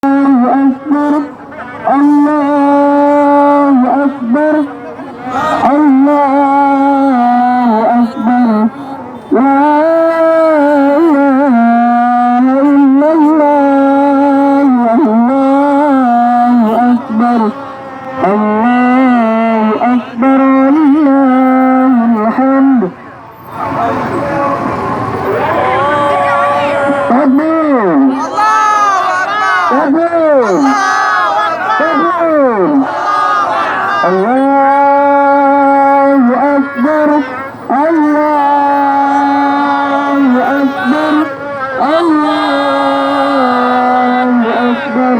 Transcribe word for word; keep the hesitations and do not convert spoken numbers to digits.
Allahu Akbar. Allahu Akbar. Allahu Akbar. La ilaha illallah. Allahu Akbar. Allahu Akbar. Walillahil hamd. Takbir. Takbir. Takbir. Allahu Akbar. Allahu Akbar. Allahu Akbar.